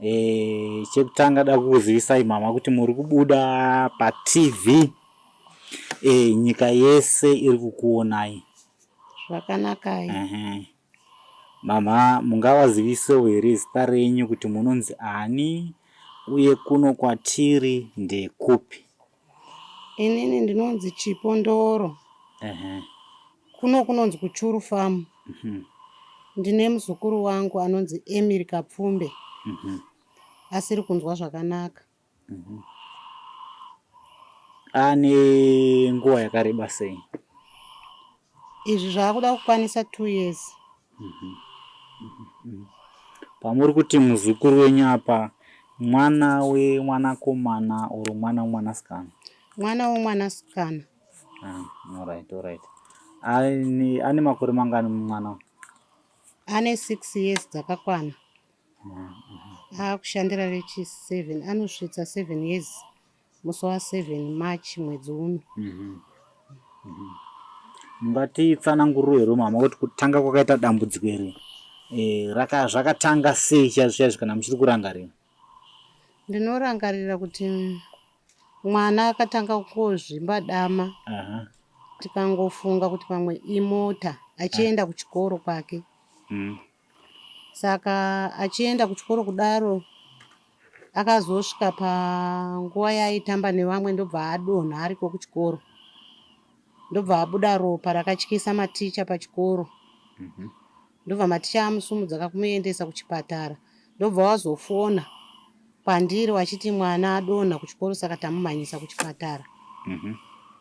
E, chekutanga da kukuzivisai mama kuti muri kubuda paTV e, nyika yese iri kukuonai. Zvakanakai. Ehe. Mama mungavazivisewo here zita renyu kuti munonzi ani uye kuno kwatiri ndekupi? Inini ndinonzi Chipo Ndoro. Ehe. Kuno kunonzi kuChuru Farm. Ndine muzukuru wangu anonzi Emily Kapfumbe. Asiri kunzwa zvakanaka. Ane nguva yakareba sei? Izvi zvaakuda kukwanisa 2 years. Pamuri kuti muzukuru wenyu apa mwana wemwanakomana or mwana wemwanasikana? Mwana wemwanasikana. Ah, alright, alright. Ane, ane makore mangani mwana? Ane 6 years dzakakwana. Aakushandira rechi 7 anosvitsa 7 years musi wa 7 March mwedzi uno. Mungatitsananguriro here mama kuti kutanga kwakaita dambudziko iri e, raka zvakatanga sei chaizvo chaizvo kana muchiri kurangarira? Ndinorangarira kuti mwana akatanga kungozvimba dama. Aha. Tikangofunga kuti pamwe imota achienda kuchikoro kwake. Saka achienda kuchikoro kudaro akazosvika panguva yaaitamba nevamwe ndobva adonha ariko kuchikoro. Ndobva abuda ropa rakatyisa maticha pachikoro. Ndobva maticha amusumudza kakumuendesa kuchipatara. Ndobva wazofona kwandiri wachiti mwana adonha kuchikoro saka tamumhanyisa kuchipatara.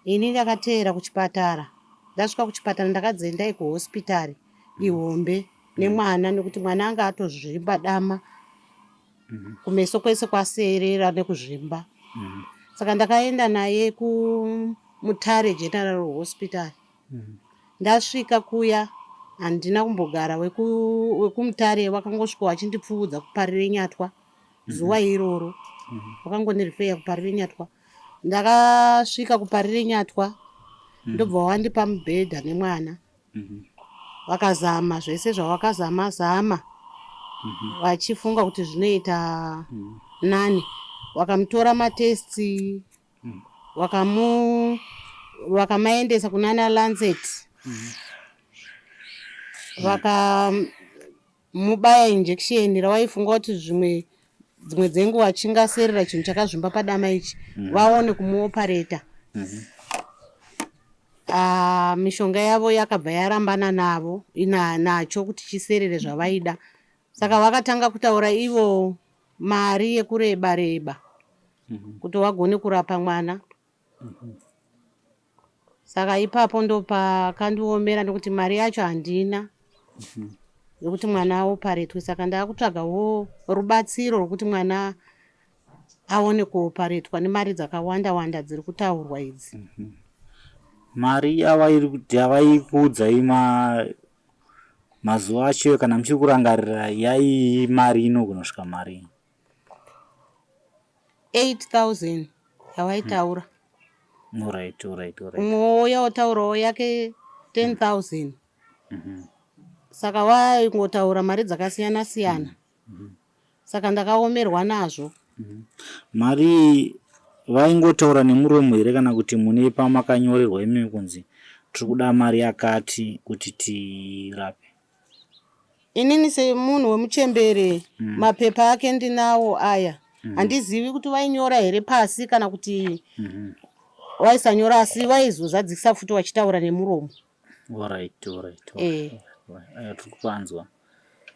Ini ndakateera kuchipatara. Ndasvika kuchipatara ndakadzi endai kuhospitari ihombe nemwana nekuti mwana anga atozvimba dama kumeso kwese kwaserera nekuzvimba. Saka ndakaenda naye kuMutare General Hospital. Ndasvika kuya handina kumbogara wekuMutare wakangosvika wachindipfuudza kuparire nyatwa zuva iroro. Wakangondirifeya kuparire nyatwa. Ndakasvika kuparire nyatwa ndobva wandipa mubhedha nemwana. Vakazama zvese zvavakazama zama vachifunga kuti zvinoita nani. Wakamutora matests wakamu vakamaendesa kunana Lancet. Vakamubaya injection rawaifunga kuti zvimwe dzimwe dzenguva chingaserera chinhu chakazvimba padama ichi vaone kumuopareta. Ah, mishonga yavo yakabva yarambana navo nacho kuti chiserere zvavaida. Saka vakatanga kutaura ivo mari yekureba reba kuti vagone kurapa mwana. Saka ipapo ndopakandiomera nekuti mari yacho handina yekuti mwana aoparetwe. Saka ndakutsvagawo rubatsiro rwekuti mwana aone kuoparetwa nemari dzakawanda wanda dziri kutaurwa idzi. Mari yavaikuudzai mazuva acho kana muchiri kurangarira yaii mari inogona kusvika marii? 8000 yawaitaura. Alright, alright, alright. Umwe wouya wotaurawo yake 10000. Saka waingotaura mari dzakasiyana siyana. Saka ndakaomerwa nazvo. Mari vaingotaura nemuromo here kana kuti mune pamakanyorerwa imimi kunzi tiri kuda mari yakati kuti tirape? Inini semunhu wemuchembere mapepa ake ndinawo aya. Handizivi kuti vainyora here pasi kana kuti vaisanyora asi vaizozadzikisa futi vachitaura nemuromo. Alright, alright, alright. Aya tiri kupanzwa.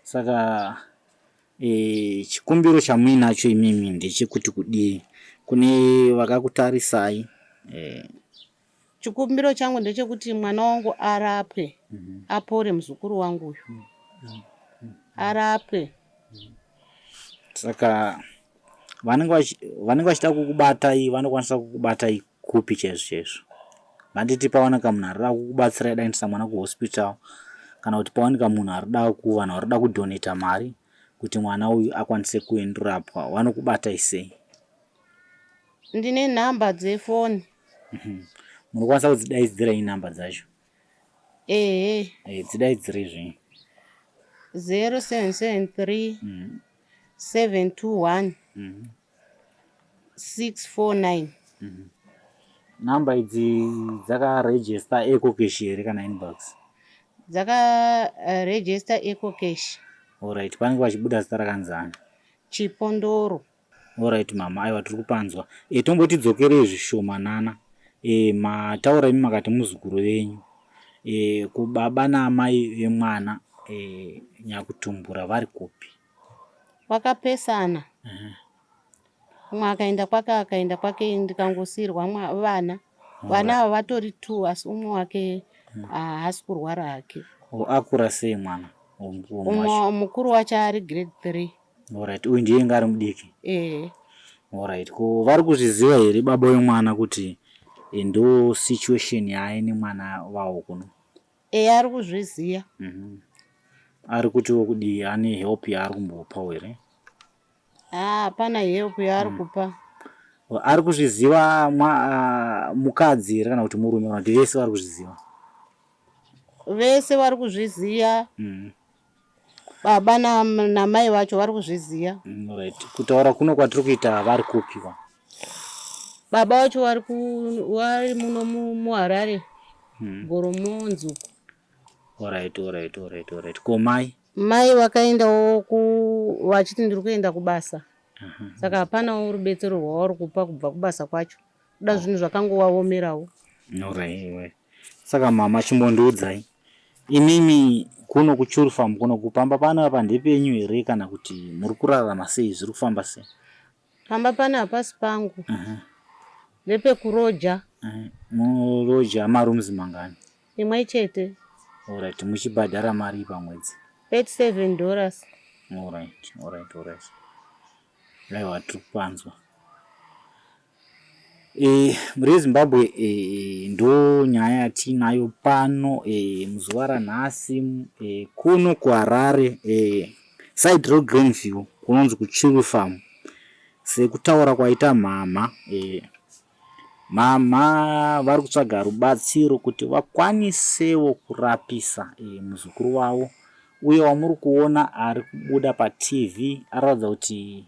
Saka e, chikumbiro chamuinacho imimi ndechekuti kudii kune vakakutarisai e, Chikumbiro changu ndechekuti mwana wangu arapwe apore muzukuru wangu uyu arapwe. Saka vanenge vachida kukubatai vanokwanisa kukubatai kupi chaizvo chaizvo? Handiti pawanika munhu arikuda kukubatsirai daendesa mwana kuhospital kana kuti pawanika munhu arikuda vanhu varikuda kudhoneta mari kuti mwana uyu akwanise kuendorapwa vanokubatai sei? Ndine nhamba dzefoni. Munokwanisa kudzidaidzira ii nhamba dzacho? Ehe. Eh, dzidaidzirei zvenyu. 0773 721 649. Number idzi dzakaregister EcoCash here kana inbox? Dzakaregister EcoCash. Alright, panenge pachibuda zita rakanzani? Chipondoro. Alright mama, aiwa tiri kupanzwa. E, tomboti dzokerei zvishomanana. E, mataura imi makati muzukuru venyu. E, ko baba naamai vemwana e, nyakutumbura vari kupi? Vakapesana. Umwe akaenda kwake, akaenda kwake, ndikangosiirwa vana. Vana ava vatori two, asi umwe wake haasi kurwara hake. O, akura sei mwana? Umwe wacho? Umwe mukuru wacho ari grade 3. Alright, uyu ndiye inga ari mudiki. Ehe. Alright, ko vari kuzviziva here baba vemwana kuti ndo situation yaaine mwana vawo kuno? Ehe, ari kuzviziva. Ari kutiwo kudii? Ane help yaari kumbopawo here? Haa, hapana help yaari kupa. Ari kuzviziva mukadzi here kana kuti murume, kana kuti vese vari kuzviziva? Vese vari kuzviziva. Baba namai vacho vari kuzviziva. Alright. Kutaura kuno kwatiri kuita vari kupiwa? Baba vacho vari muno muHarare, Goromonzi uko. Alright. Ko mai? Mai vakaendawo vachiti ndiri kuenda kubasa, saka hapanawo rubetsero rwavari kupa kubva kubasa kwacho, kuda zvinhu zvakangovaomerawo. Alright. Saka mama, chimbondiudzai. Imimi kuno kuChuru Farm kuno kupamba pano apa ndepenyu here kana kuti muri kurarama sei, zviri kufamba sei? Pamba pano hapasi pangu, ndepekuroja. Muroja marooms mangani? Imwe chete. Alright, muchibhadhara mari pamwedzi? $37. Alright. Aiwa, tiri kupanzwa. Mhuri yeZimbabwe, ndo nyaya yatiinayo pano muzuva ranhasi kuno kuHarare, side reGreenview, kunonzi kuChiru Farm. Sekutaura kwaita mhamha, mhamha vari kutsvaga rubatsiro kuti vakwanisewo kurapisa muzukuru wavo uye wamuri kuona ari kubuda paTV aratidza kuti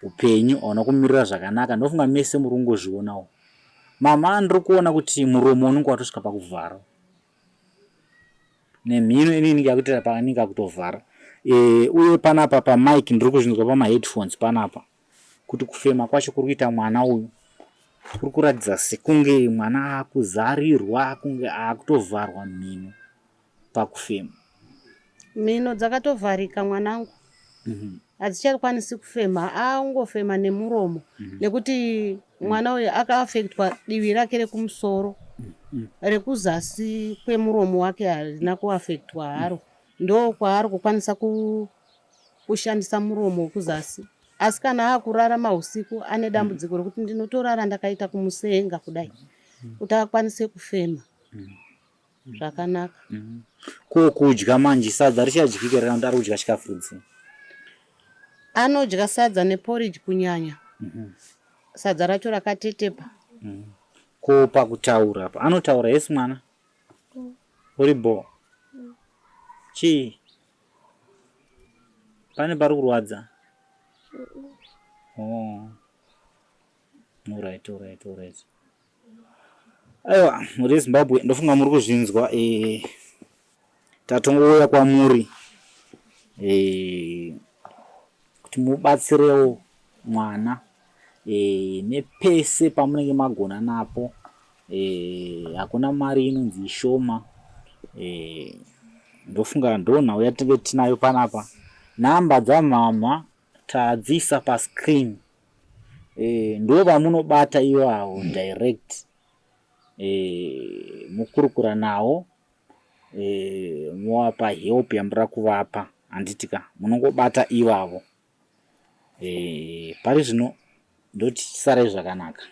upenyu hauna kumirira zvakanaka. Ndofunga mese muri kungozvionawo. Mama, ndiri kuona kuti muromo unenge watosvika pakuvhara nemhino inenge yakuitira paanenge akutovhara. Uye panapa pamic ndiri kuzvinzwa pamaheadphones panapa kuti kufema kwacho kuri kuita mwana uyu kuri kuratidza sekunge mwana akuzarirwa, kunge akutovharwa mhino pakufema. Mhino dzakatovharika mwanangu, hadzichakwanisi kufema, angofema nemuromo nekuti mwana uyu akaafektwa divi rake rekumusoro, rekuzasi kwemuromo wake harina kuafektwa haro, ndo kwaari kukwanisa kushandisa muromo wekuzasi. Asi kana akurara mausiku ane dambudziko rekuti ndinotorara ndakaita kumusenga kudai kuti akwanise kufema zvakanaka. Ko kudya manje, sadza richadyika here kana kuti ari kudya chikafu rudzi? Anodya sadza neporridge kunyanya, sadza racho rakatetepa. Ko pakutaura apa anotaura yesi mwana? Uri bho? Chii? Pane pari kurwadza? Oh. Alright. Aiwa, mhuri yeZimbabwe, ndofunga muri kuzvinzwa. Tatongouya kwamuri kuti mubatsirewo mwana nepese pamunenge magona napo. Hakuna mari inonzi ishoma. Ndofunga ndo nhau yatinenge tinayo panapa. Namba dzamhamha tadziisa pascreen, ndo vamunobata ivavo direct, mukurukura navo, movapa help yamunoda kuvapa, handiti ka? Munongobata ivavo. Pari zvino ndoti chisarai zvakanaka.